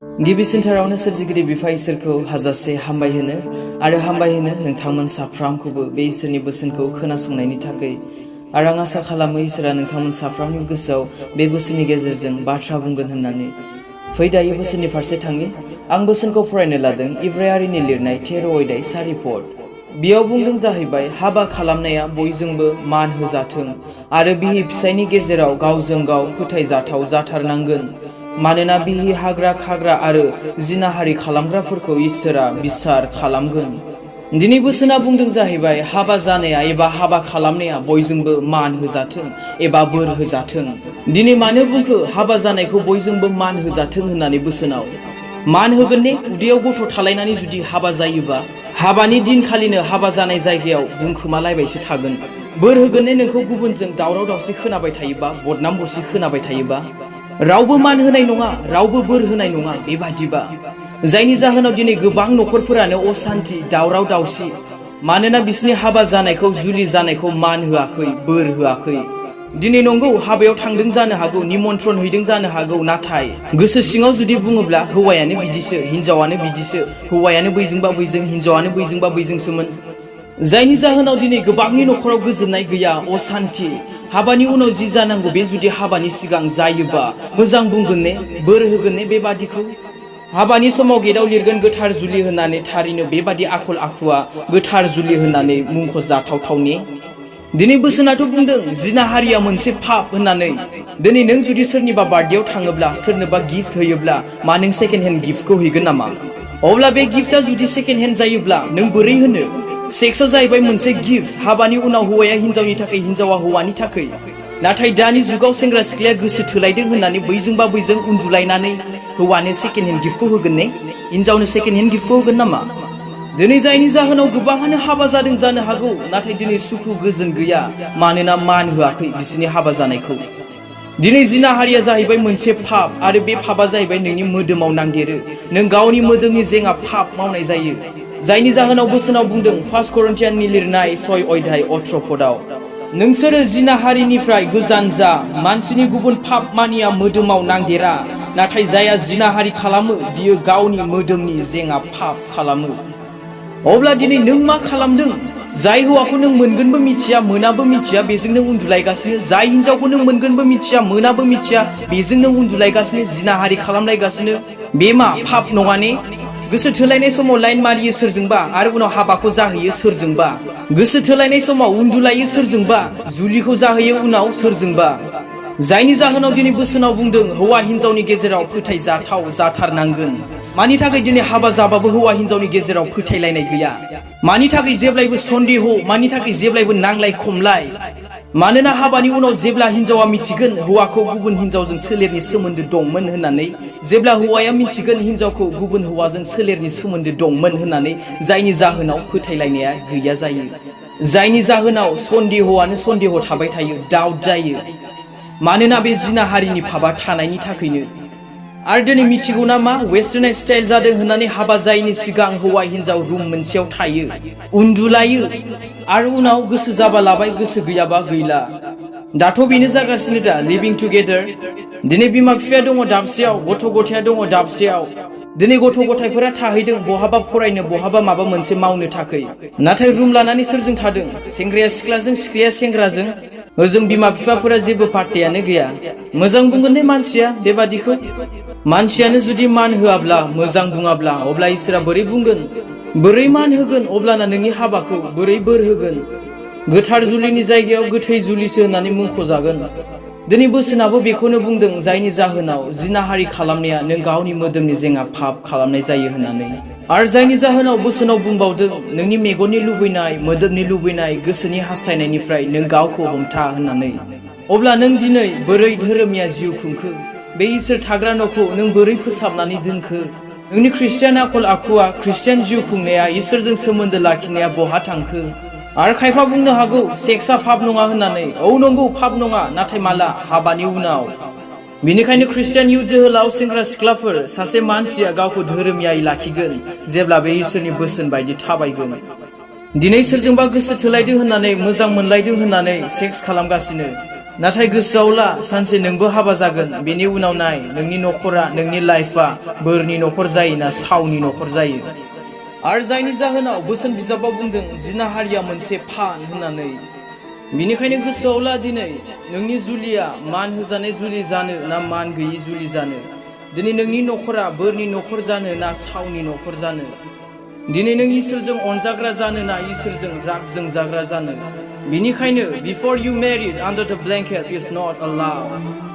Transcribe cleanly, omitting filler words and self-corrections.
गिबिसिनथारावनो सोरजिगिरि बिफा इसोरखौ हाजासे हामबाय होनो आरो हामबाय होनो नोंथांमोन साफ्रामखौबो बे इसोरनि बोसोनखौ खोनासंनायनि थाखाय आरो आं आसा खालामो इसोरा नोंथांमोन साफ्रामनि गोसोआव बे बोसोननि गेजेरजों बाथ्रा बुंगोन होननानै। फै दायो बोसोननि फारसे थाङि। आं बोसोनखौ फरायनो लादों इब्रायारिनि लिरनाय 13 अध्याय 4 पद। बेयाव बुंदों जाहैबाय हाबा खालामनाया बयजोंबो मान होजाथों आरो बिहि फिसायनि गेजेराव गावजों गाव फोथायजाथाव जाथारनांगोन। मानोना बिहि हाग्रा खाग्रा आरो जिनाहारि खालामग्राफोरखौ इसोरा बिसार खालामगोन। दिनै बोसोना बुंदों जाहैबाय हाबा जानाया एबा हाबा खालामनाया बयजोंबो मान होजाथों एबा बोर होजाथों। दिनै मानो बुंखो हाबा जानायखौ बयजोंबो मान होजाथों होननानै बोसोनाव? मान होगोन ने उदैयाव गथ' थालायनानै जुदि हाबा जायोबा? हाबानि दिनखालिनो हाबा जानाय जायगायाव बुंखोमालायबायसो थागोन। बोर होगोन ने नोंखौ गुबुनजों दावराव दावसि खोनाबाय थायोबा, बदनाम बरसि खोनाबाय थायोबा? रावबो मान होनाय नङा, रावबो बोर होनाय नङा बेबादिबा। जायनि जाहोनाव दिनै गोबां न'खरफोरानो असान्ति, दावराव दावसि। मानोना बिसोरनि हाबा जानायखौ, जुलि जानायखौ मान होआखै, बोर होआखै। दिनै नंगौ हाबायाव थांदों जानो हागौ, निमन्त्रन हैदों जानो हागौ, नाथाय गोसो सिङाव जुदि बुङोब्ला हौवायानो बिदिसो, हिनजावानो बिदिसो, हौवायानो बैजोंबा बैजों, हिनजावानो बैजोंबा बैजोंसोमोन। जायनि जाहोनाव दिनै गोबांनि न'खराव गोजोननाय गैया, असान्ति। हाबानि उनाव जि जानांगौ बे जुदि हाबानि सिगां जायोबा मोजां बुंगोन ने, बोर होगोन ने बेबादिखौ? हाबानि समाव गेटआव लिरगोन गोथार जुलि होननानै, थारैनो बेबादि आखल आखुआ गोथार जुलि होननानै मुंख'जाथावथाव ने? दिनै बोसोनाथ' बुंदों जिनाहारिया मोनसे पाप होननानै। दिनै नों जुदि सोरनिबा बार्थडेआव थाङोब्ला, सोरनोबा गिफ्ट होयोब्ला, मा नों सेकेन्ड हेन्ड गिफ्टखौ हैगोन नामा? अब्ला बे गिफ्टआ जुदि सेकेन्ड हेन्ड जायोब्ला नों बोरै होनो? सेक्सआ जाहैबाय मोनसे गिफ्ट। हाबानि उनाव हौवाया हिनजावनि थाखाय, हिनजावा हौवानि थाखाय। नाथाय दानि जुगाव सेंग्रा सिख्लाया गोसो थोलायदों होननानै बैजोंबा बैजों उन्दुलायनानै हौवानो सेकेन्ड हेन्ड गिफ्टखौ होगोन ने? हिनजावनो सेकेन्ड हेन्ड गिफ्टखौ होगोन नामा? दिनै जायनि जाहोनाव गोबाङानो हाबा जादों जानो हागौ, नाथाय दिनै सुखु गोजोन गैया। मानोना मान होआखै बिसोरनि हाबा जानायखौ। दिनै जिनाहारिया जाहैबाय मोनसे पाप आरो बे पापा जाहैबाय नोंनि मोदोमाव नांदेरो। नों गावनि मोदोमनि जेङा पाप मावनाय जायो। जायनि जाहोनाव बोसोनाव बुंदों 1 करिन्थियाननि लिरनाय 6 अध्याय 18 पदआव, नोंसोरो जिनाहारिनिफ्राय गोजान जा, मानसिनि गुबुन पाप मानिया मोदोमाव नांदेरा, नाथाय जाया जिनाहारि खालामो बियो गावनि मोदोमनि जेङा पाप खालामो। अब्ला दिनै नों मा खालामदों? जाय हौवाखौ नों मोनगोनबो मिथिया, मोनाबो मिथिया, बेजों नों उन्दुलायगासिनो। जाय हिनजावखौ नों मोनगोनबो मिथिया, मोनाबो मिथिया, बेजों नों उन्दुलायगासिनो, जिनाहारि खालामलायगासिनो। बे मा पाप नङा ने? गोसो थोलायनाय समाव लाइन मारियो सोरजोंबा आरो उनाव हाबाखौ जाहैयो सोरजोंबा। गोसो थोलायनाय समाव उन्दुलायो सोरजोंबा, जुलिखौ जाहैयो उनाव सोरजोंबा। जायनि जाहोनाव दिनै बोसोनाव बुंदों हौवा हिनजावनि गेजेराव फोथायजाथाव जाथारनांगोन। मानि थाखाय दिनै हाबा जाबाबो हौवा हिनजावनि गेजेराव फोथायलायनाय गैया? मानि थाखाय जेब्लायबो सन्देह, मानि थाखाय जेब्लायबो नांलाय खमलाय? मानोना हाबानि उनाव जेब्ला हिनजावा मिथिगोन हौवाखौ गुबुन हिनजावजों सोलेरनि सोमोन्दो दंमोन होननानै, जेब्ला हौवाया मिथिगोन हिनजावखौ गुबुन हौवाजों सोलेरनि सोमोन्दो दंमोन होननानै, जायनि जाहोनाव फोथायलायनाया गैया जायो। जायनि जाहोनाव सन्देहआनो सन्देह थाबाय थायो, डाउट जायो। मानोना बे जिनाहारिनि पापा थानायनि थाखायनो। आरो दिनै मिथिगौ ना मा? वेस्टार्नाइज स्टाइल जादों होननानै हाबा जायैनि सिगां हौवा हिनजाव रुम मोनसेयाव थायो, उन्दुलायो, आरो उनाव गोसो जाबा लाबाय, गोसो गैयाबा गैला। दाथ' बेनो जागासिनो दा, लिभिं टुगेदार। दिनै बिमा बिफाया दङ दाबसेयाव, गथ' गथाया दङ दाबसेयाव। दिनै गथ' गथायफोरा थाहैदों बहाबा फरायनो, बहाबा माबा मोनसे मावनो थाखाय। नाथाय रुम लानानै सोरजों थादों? सेंग्राया सिख्लाजों, सिख्लाया सेंग्राजों। ओजों बिमा बिफाफोरा जेबो पात्तायानो गैया। मोजां बुंगोन ने मानसिया बेबादिखौ? मानसियानो जुदि मान होआब्ला, मोजां बुङाब्ला, अब्ला इसोरा बोरै बुंगोन? बोरै मान होगोन? अब्लाना नोंनि हाबाखौ बोरै बोर होगोन? गोथार जुलिनि जायगायाव गोथै जुलिसो होननानै मुंख'जागोन। दिनै बोसोनाबो बेखौनो बुंदों, जायनि जाहोनाव जिनाहारि खालामनाया नों गावनि मोदोमनि जेङा पाप खालामनाय जायो होननानै। आरो जायनि जाहोनाव बोसोनाव बुंबावदों, नोंनि मेगननि लुबैनाय, मोदोमनि लुबैनाय, गोसोनि हास्थायनायनिफ्राय नों गावखौ हमथा होननानै। अब्ला नों दिनै बोरै धोरोमिया जिउ खुंखो? बे इसोर थाग्रा न'खौ नों बोरै फोसाबनानै दोनखो? नोंनि ख्रिस्टियान आखल आखुआ, ख्रिस्टियान जिउ खुंनाया, इसोरजों सोमोन्दो लाखिनाया बहा थांखो? आरो खायफा बुंनो हागौ सेक्सआ पाप नङा होननानै। औ नंगौ, पाप नङा, नाथाय माला? हाबानि उनाव। बेनिखायनो ख्रिस्टियान इयुथ जोहोलाव, सेंग्रा सिख्लाफोर, सासे मानसिया गावखौ धोरोमियायै लाखिगोन जेब्ला बे इसोरनि बोसोन बायदि थाबायगोन। दिनै सोरजोंबा गोसो थोलायदों होननानै, मोजां मोनलायदों होननानै सेक्स खालामगासिनो। नाथाय गोसोआव ला सानसे नोंबो हाबा जागोन बेनि उनाव नाय नोंनि नखरा नोंनि लाइफआ बोरनि नखर जायो ना सावनि नखर जायो आरो जायनि जाहोनाव बोसोन बिजाबाव बुंदों जिनाहारिया मोनसे फान होननानै बिनिखायनो गोसोआव ला दिनै नोंनि जुलिया मान होजानाय जुलि जानो ना मान गैयि जुलि जानो दिनै नोंनि नखरा बोरनि नखर जानो ना सावनि नखर जानो दिनै नों इसोरजों अनजाग्रा जानो ना इसोरजों राग जोंजाग्रा जानो बिनिखायनो before you married under the blanket is not allowed